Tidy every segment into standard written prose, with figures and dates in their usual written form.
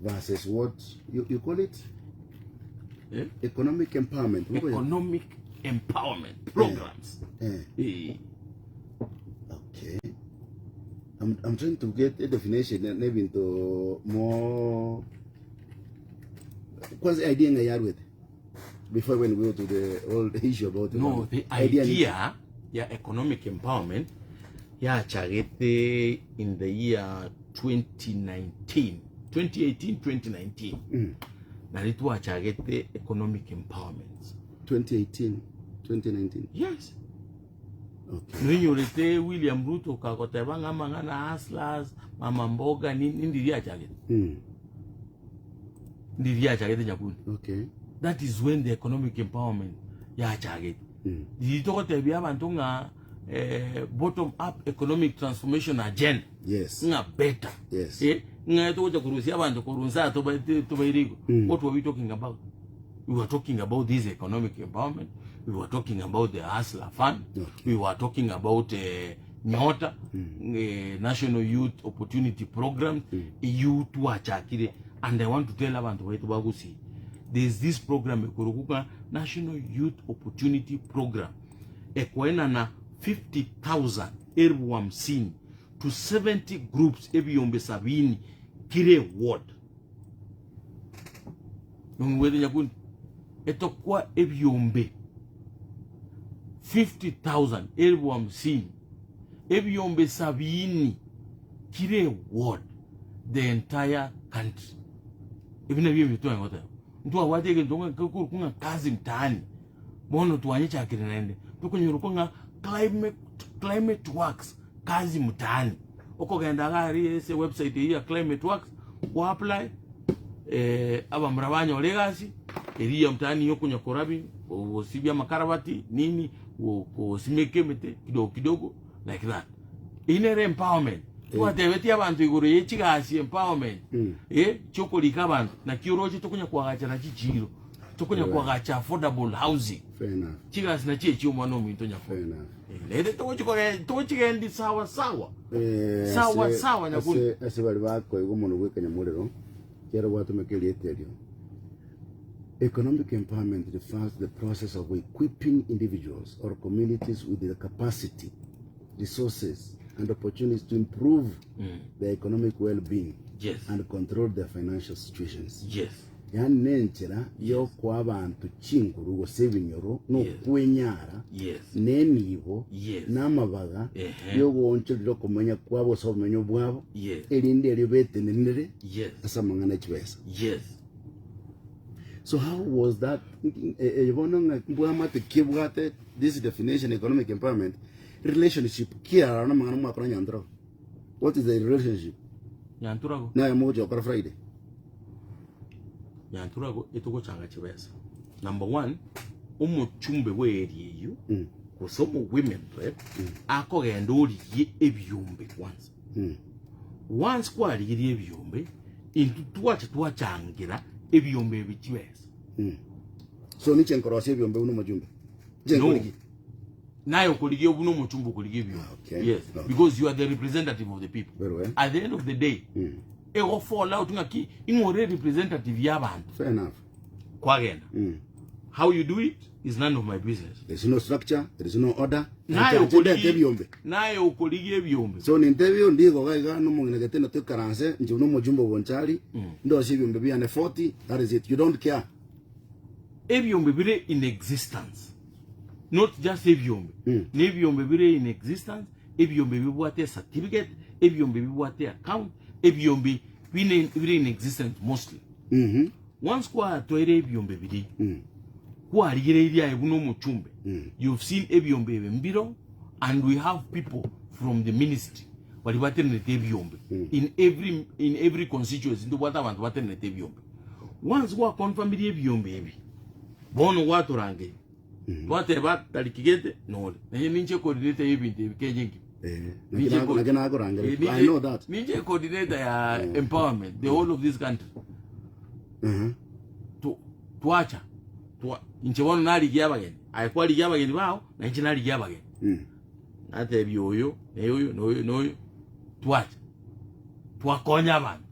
Versus what you, you call it Eh? economic empowerment. Economic empowerment programs. Eh. Eh. Okay. I'm, I'm trying to get a definition na ebinto more kwanza idea ng'a yarwete before when we go to the whole issue about the No, money. the Idea ni- idea ya economic empowerment yachagete in the year 2019 2018 2019 Mm. nari twachagete economic empowerment 2018 2019 yes okay noinyorete william ruto kagoteba ng'a amang'ana hustlers mama mboga nini ndiri achagete mm. ndiri achagete nyakundi okay that is when the economic empowerment yachagete mm. riri togotebia abanto ng'a eh, bottom up economic transformation agenda yes ng'a better Yes. eh, ng'a togocha korusia abanto korwa nse aa toba- te- tobaire igo Mm. what were we talking about we were talking about this economic empowerment we were talking about the hustler fund Okay. we were talking about uh, nyota mm. eh, national youth opportunity program mm. eyio twachakire and i want to tell abanto baito bagusii there's this program ekorokuka national youth opportunity program ekoenana 50000 elfu hamsini to 70 groups ebiyombe sabini kire ward Nong'igwete nyakundi etokwa ebiombe 50,000 elfu hamsini ebiombe sabini kire ward the entire country ebi nabio ebinto twanye goteba ntwabwate egento ng'a kekorokwa ng'a kazi mtaani bono twanyechakire naende tokonyorokwa ng'a climate, climate works kazi mtaani okogenda iga aria ase ewebsite eyio ya climate works kwa apply eh, abamura banyore egasi eria ya mtaani yokonya korabi gosibia amakarabati nini go- gosimeka emete kidogo kidogo like that Eyio nere empowerment twatebetie abanto igoro ye chigasi empowerment Mm. eh, chiokorika abanto naki oroche tokonya koagachera chichiro tokonya Right. koagacha affordable housing Fair enough. chigasi nachio echio omwana ominto Fair nyakore enough. Naende togochi togochigendi sawa sawa. Eh, Sawa ase- sawa nyakundi. ase ase bari bakoigwa omonwe bw'ekanyamorero kero gwatumeka erieta erio economic empowerment refers to the process of equipping individuals or communities with the capacity resources and opportunities to improve their economic well-being Yes. and control their financial situations Yes. Yaani nenchera yokoa abanto chinguru gose ebinyoro, na Yes. okwenyara, Yes. na enibo, Yes. na amabaga Ehe. yogoonchorera okomenya kwabo gose obomenyo bwabo, Yes. erinde erio betenenere Yes. ase amang'ana e chibesa. Yes. So how was that eye bono ng'a mbwamate ki ebwate this definition economic empowerment relationship ki aroro na amang'ana mwakora Nyantrogo? What is the relationship? Nyanturago. Naye mogocha gokora Friday. Nyanturago etogochanga chibesa. Number one, omochumbe bwe area eyio Mm. gose omo women rep akogenda origie ebiombe kwanza. Mm. Once kwarigirie ebiombe, intwe twacha twachangira ebiombe ebi chibesa. Mm. So niche nkorosia ebiombe buna omochumbe. Niche No. nkorigia. Naye okorigia buna omochumbe okorigia ebiombe. Okay. Yes, Okay. because you are the representative of the people. Very well. At the end of the day, Mm. ego fall out ng'aki ing'ore representative y'abanto Fair enough. kwagenda. Mm. How you do it is none of my business. There is no structure, there is no order. Naye Naye okorigia ebiombe. naye okorigia ebiombe. So ninte ebio ndigo iga iga nomong'ina gete na toikaranse inche buna omojumbe obonchari ndosie ebiombe biane 40 that is it you don't care. Ebiombe bire in existence. Not just ebiombe. Mm. Nebiombe bire in existence, ebiombe bibwate certificate, ebiombe bibwate account, ebiombe bine bire in existence mostly. Mhm. Once kwatwaire ebiombe biria, Mm. kwarigereirie aye buna omochumbe, Mm. you've seen ebiombe ebi mbiro and we have people from the ministry baria batenerete ebiombe in every in every constituency ntobwate abanto batenerete ebiombe. Once gwaconfirmirie ebiombe ebi, bono gwatorangeria twateba tariki gete nore naye ninche coordinator y'ebinto ebi Kenya engima. Eh, Ninche naki co- naki nakorangeria. Eh, I ninche- know that. ninche coordinator ya empowerment the whole of this country Mhm. Tu- twacha twa inche bono narigia abageni aye kwarigia abageni bao na inche narigia abageni Mm. natebia oyo na oyo na oyo na oyo twacha twakonya abanto.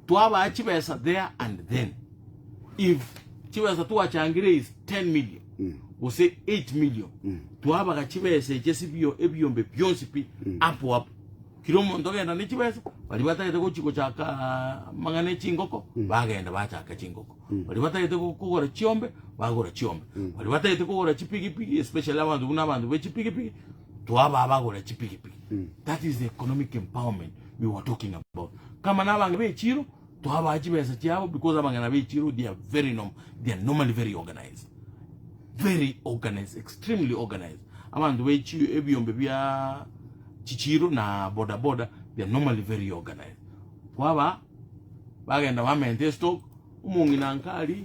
Twabaa chibesa there and then. If chibesa twachangire is 10 million gose 8 million, twabaga chibesa echi ase ebio ebiombe bionsi pi hapo hapo. Kira omonto ogenda ne chibesa, baria batagete gochi gochaka amang'ana e chingoko, bagenda bachaka chingoko. Baria batagete go- kogora chiombe, bagora chiombe. Baria batagete kogora chipigipigi especially abanto buna abanto be chipigipigi, twabaa bagora chipigipigi. That is the economic empowerment we were talking about. Kama na abang'ina b'echiro, twabaa chibesa chiabo because abang'ina b'echiro they are very norm, they are normally very organized. Very organized, extremely organized. Abanto b'echi ebiombe bia chichiro na boda boda, they are normally very organized. Kwabaa, bagenda bamenta estock, omong'ina nkari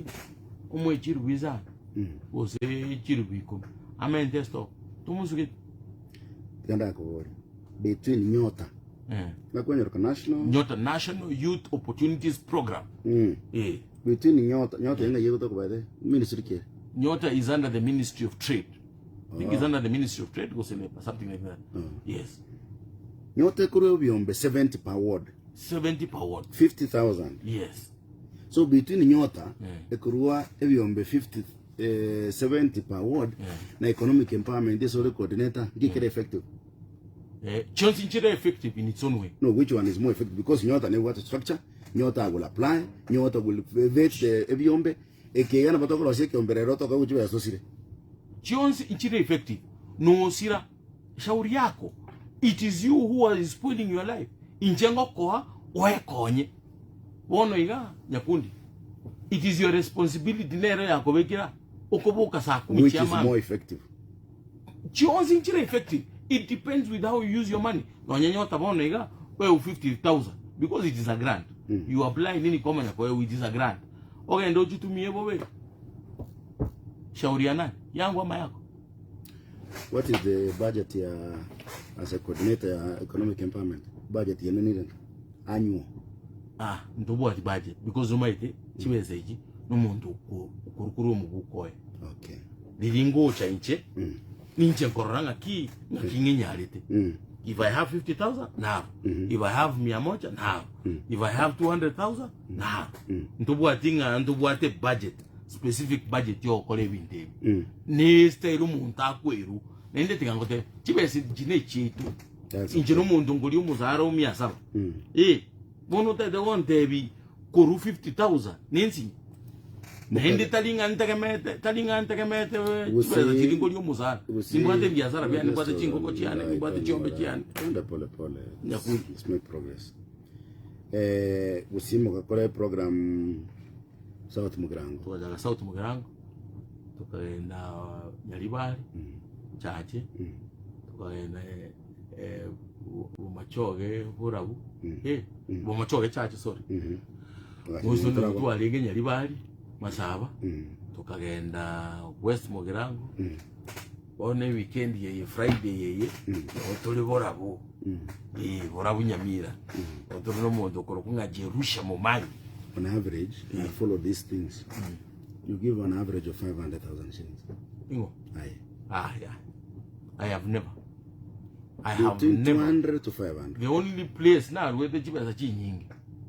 omoe chirubi isano, gose chirubi ikomi, amente estock, tomosugeti. Tiga ndakoborie, between nyota Eh. Ngakwenyeroka national Nyota National Youth Opportunities Program. Mm. Eh. Between nyota nyota yenga yegotoka by the ministry kere Nyota is under the Ministry of Trade. I think it's under the Ministry of Trade gose labor, something like that. Yes. Nyota ekorwa ebiombe 70 per ward 70 per ward. 50000 Yes. so between nyota Mm. ekorwa ebiombe 50 eh, 70 per ward na economic empowerment ase ore coordinator ngikere effective Eh, chionsi nchire effective in its own way. No, which one is more effective? Because Nyota nebwate structure, Nyota will apply, Nyota will vet the ebiombe, ekiga nabo tokorosia ekiombe rero tokoigwa chibesa osire. Chionsi nchire effective. Nosira shauri yako. It is you who is spoiling your life. Inche ngokoa oekonye. Bono iga nyakundi. It is your responsibility nero yakobekera okoboka saa kumi Which chia is mambia. more effective? Chionsi nchire effective. It depends with how you use your money. Nonya nyota bono iga wewe 50,000 because it is a grant. You apply nini komanya kwa it is a grant. Ogende ochitumie bobe. Shauri ya nani? Yangu ama yako? What is the budget ya as a coordinator ya economic empowerment? Budget yene nire annual. Ah, ntobwati budget because omaete chibesa echi nomonto okorokora omobuko oye. Okay. Riria ngocha inche, ninche nkorora ng'aki ng'aki ng'inyarete. If I have 50,000 naro. If I have mia moja naro. If I have 200,000 naro. Ntobwati ng'a ntobwate budget, specific budget yogokora ebinto ebi. Ne style omonto akwerwa. Naende tiga ngotebe, chibesa echi ne chiaito. That's Inche okay. nomonto nkoria omosara o mia saba. Eh, bono otagete gontebi korwa 50,000 nensinyo. Naende tari ng'a ntegemete, tari ng'a ntegemete Gose- chibesa chiria nkoria omosara. Gose- Nimbwate ebiasara biane, nimbwate chingoko chiane, nimbwate chiombe chiane. Twende pole pole. Nyakundi. Let's make progress. Eh, gose mogakora program South Mugirango. Togachaka South Mugirango, tokagenda Nyaribari, Chache, tokagenda eh, eh, Bomachoge Borabu, eh, Bomachoge Chache sorry. Mhm. Moiso nigo twarenge Nyaribari, Masaba, tokagenda West Mugirango, bono eweekend eye Friday eye, nigo tore Borabu, eh, Borabu Nyamira, nigo tore na omonto okorokwa ng'a Jerusha Momanyi. On average, I follow these things. You give an average of 500,000 shillings. Ing'o? Aye. Ah, yeah. I have never. I have Between never. 200 to 500. The only place naruete chibesa chinyinge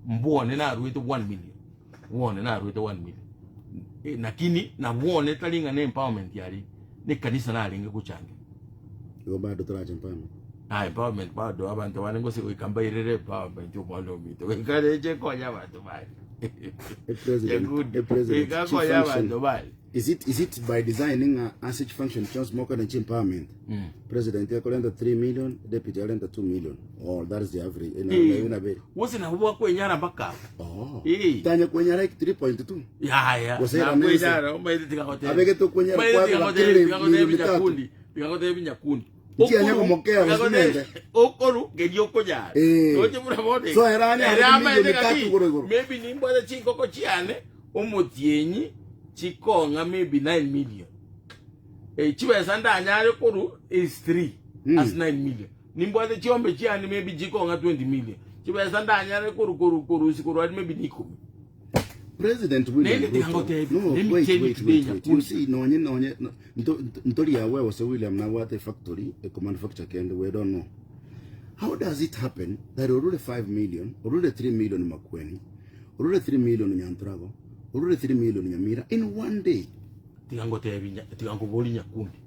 mbwone naruete 1 million bwone naruete 1 million Eh, lakini nabwone tari ng'a ne empowerment yare ne kanisa narenge gochangia Igo bado torache empowerment. Ah, empowerment bado abanto bane ngose goika mbairere empowerment omwana ominto goika reche konya abanto bane A president, Nyakundi, a president, goika chief konya function. abanto bane Is it is it by design ng'a ase chifunction chionsi mokore chi empowerment? President akorenta 3 million, deputy arenta 2 million. Oh, that is the average. Eh, na- na- na- na- gose nabo bakwenyara mpaka Oh. Eh. Tanya kwenyara 3.2. yaya Gose era nese. nakwenyara omaete tigagotebi Abegete okwenyara Omaete kwabo tigagotebi- bakirire tigagotebi milioni tatu. nyakundi tigagotebi nyakundi Nchianya Okoru, komokea gose tigagotebi- nende. okoru keria okonyara Eh. Roche buna bono So era ane Era arete amaete milioni tatu ng'aki, igoro igoro. maybe nimbwate chingoko chiane omotienyi chikong'a maybe 9 million Eh, chibesa ndanyare koru is 3 as 9 million nimbwate chiombe chiane maybe chikong'a 20 million chibesa ndanyare koru koru korusi korwa ari maybe ni ikomi President William Nende Ruto. tingangotebi. No, Let me wait, tell you wait, today, wait, wait. You Nyakundi. see, nonye nonye no- nto- nto- ntori yawe ose William nabwate factory ekomanufacture kende we don't know. How does it happen that orure 5 million, orure 3 million Makueni, Orure 3 million Nyanturago, orure 3 million Nyamira in one day. Tiga ngotebi nya- tiga nkobori nyakundi.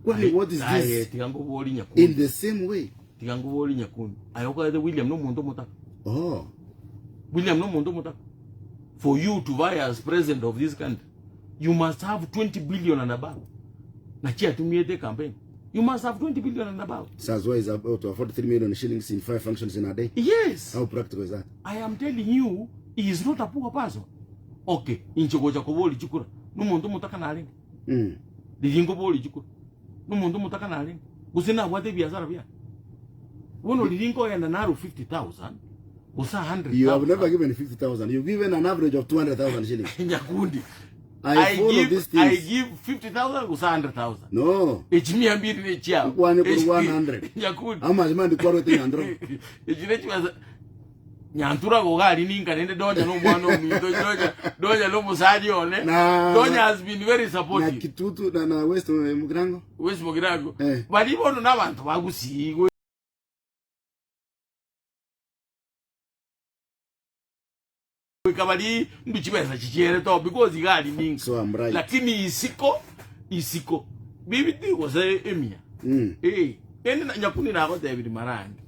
Kwani Aye- what is aye, this? tiga nkobori nyakundi. In the same way. Tiga nkobori nyakundi. Aye okaete William nomonto omotaka. Oh. William nomonto omotaka. For you to vie as president of this country, you must have 20 billion and above. Na chiatumiete campaign. You must have 20 billion and above. Sazwa is able to afford 3 million shillings in five functions in a day. Yes. How practical is that? I am telling you, he is not a poor person. Okay, inche gocha kobori chikura. Nomonto omotaka narenge. Mm. Riria nkobori chikura. Nomonto omotaka narenge. Gose nabwate ebiasara biane. Bono riria nkogenda naro 50,000 gose 100,000. You have never given 50,000. You've given an average of 200,000 shillings. Nyakundi. I follow give, these I things. give 50,000 gose 100,000. No. Echimia mbiri nechiao. Nkwane kuri 100. Nyakundi. Amazima ndikwarwete nyandro. Echi nechibesa nyantura gogari ninka nende donya nomwana ominto donya donya nomusani one Na- donya has been very Na supportive kitutu na, na West eh, Mugirango. wesi mogirango Eh. bari bono nabanto bagusigwe goika bari ndu chibesa chichiere to because igari ninka So I'm right. lakini isiko isiko bibiti gose emia Mm. Eh, ende na- nyakuni nagotebiri marange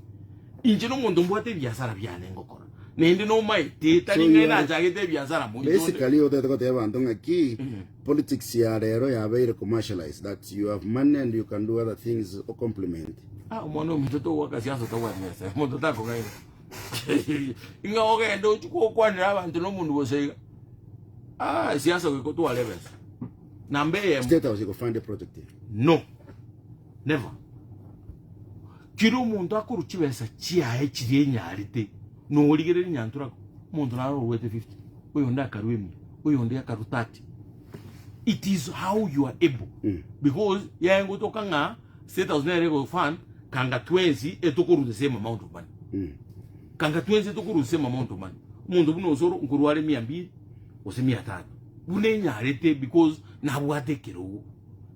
inche nomonto mbwate ebiasara biane ngokora naende nomaete tari So ng'ai you are- nachagete ebiasara moito onde. Basically otete goteba abanto ng'aki politics ya rero yabeire commercialized that you have money and you can do other things o complement. Ah, omwana ominto togwaka siasa tobwati nyasaye omonto takong'aina Ing'a ogende ochie gokwanera abanto na omonto gose iga. Ah, siasa goika otware ebesa. Namba eyemo. State House iko fund project eye. No. Never. Kira omonto akorwa chibesa chiaye chiria enyarete, norigereria nyanturako, omonto naro oruete 50, oyonde akarwa emia, oyonde akarwa 30. It is how you are able. Mm. Because yaengotoka ng'a State House nere ego fund kanga twensi etokorwa the same amount of money. Mm. Kanga twensi etokorwa the same amount of money. Omonto buna osoro nkorware mia mbili gose mia tatu. Buna enyarete because nabwate ekerogo.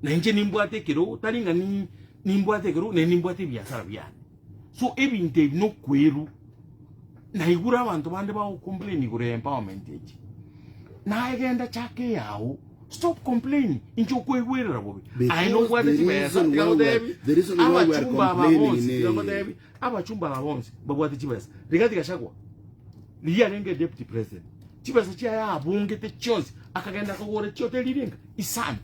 Na inche nimbwate ekerogo tari ng'a ni nimbwate ekerogo naende nimbwate ebiasara biane. So ebinto ebi nokwerwa. Naigure abanto bande bago complain igoro ya empowerment echi. Naye genda chaka eyao, stop complaining, inche okoigwerera bobe. Aye Because nobwate the chibesa, reason tiga why we are, ngotebi, the reason why we are abachumba aba complaining bonsi, tiga ne ngotebi, abachumba aba bonsi babwate chibesa. Rigathi Gachagua, riria arenge deputy president, chibesa chiaye abungete chionsi, akagenda akagora chihoteli ringa isano,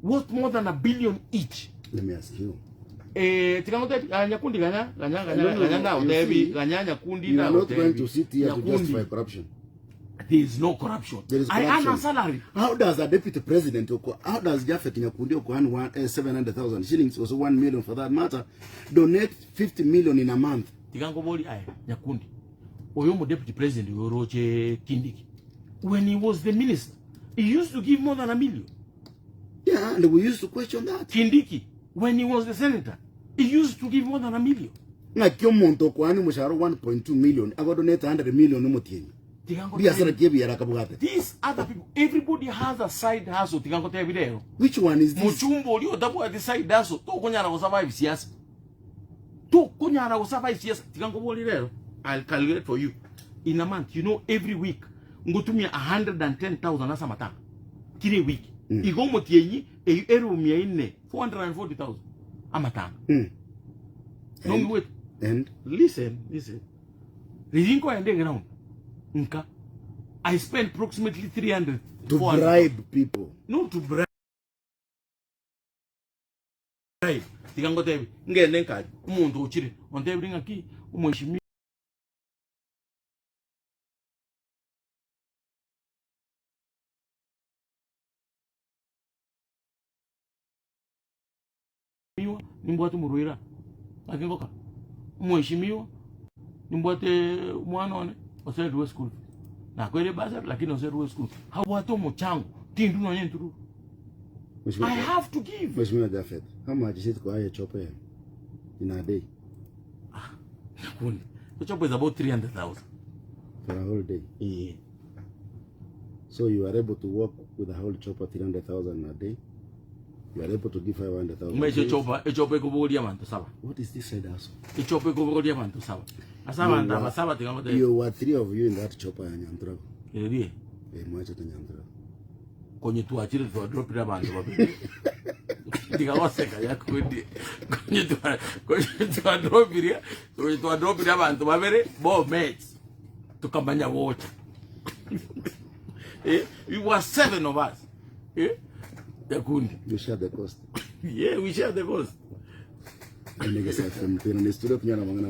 worth more than a billion each. Let me ask you. Eh, tiga ngotebi, ah, nyakundi ganya, ganya, ganya, No, no, ganya no. You ndagotebi, see, ganya nyakundi you are not going ndagotebi. to sit here to Nyakundi. justify corruption. There is no corruption. There is I earn a corruption. salary. How does a deputy president, how does Japhet Nyakundi earn 700,000 shillings, or 1 million for that matter, donate 50 million in a month? Tiga nkobori aye Nyakundi. Oyo mu deputy president yoroche Kindiki. When he was the minister, he used to give more than a million. Yeah, and we used to question that. Kindiki, when he was the senator, he used to give more than a million. Ng'aki omonto okoani omoshahara 1.2 million agodonate 100 million omotienyi. Tiga Biasara nkotebi. ki ebiara akabwate? These other people, everybody has a side hustle. Tiga nkotebi rero. Which one is this? Mochumba oria otabwati side hustle, tokonyara gosurvive siasa. Tokonyara gosurvive siasa. Tiga nkobori rero. I'll calculate for you. In a month, you know, every week, ngotumia 110,000 ase amatanga. Kira ewiki. Mm. Igo omotienyi, eyio eroom ya ine, 440,000 amatanga. Mm. And, Nongigwete. and Listen, listen. Riria nkoenda eground nka I spend approximately 300 to 400. bribe people. Not to bribe. Tiga ngotebi ngende nkari omonto ochire ontebire ng'aki omweshimiwa nimbwate omorwaire aa ng'aki ngokora omweshimiwa nimbwate omwana one osererwe eschool fees nakoire ebasari lakini osererwe eschool fees abwate omochango tindwa nonye ntururu I Mheshimiwa, have to give. Mheshimiwa Japhet, how much is it kwa chopper in a day Nyakundi. The chopper is about 300,000. for a whole day? Yeah. So you are able to work with a whole chopper 300,000 a day? You are able to give 500,000. Omanyete echopa, echopa ekobogoria abanto saba. What is this side hustle? Echopa ekobogoria abanto saba. Ase abanto aba saba tiga ngotebie. You were three of you in that chopper ya Nyanturago. Erie. Eh, mwachete Nyanturago. Konye twachire twadropire abanto babere. Tiga goseka yakundi. Konye twa konye twadropire, konye twadropire abanto babere bo mates. Tukamanya gocha. Eh, we were seven of us. Eh, Nyakundi. You share the cost. Yeah, we share the cost. Enegesa FM tena ni studio kunyana mangana.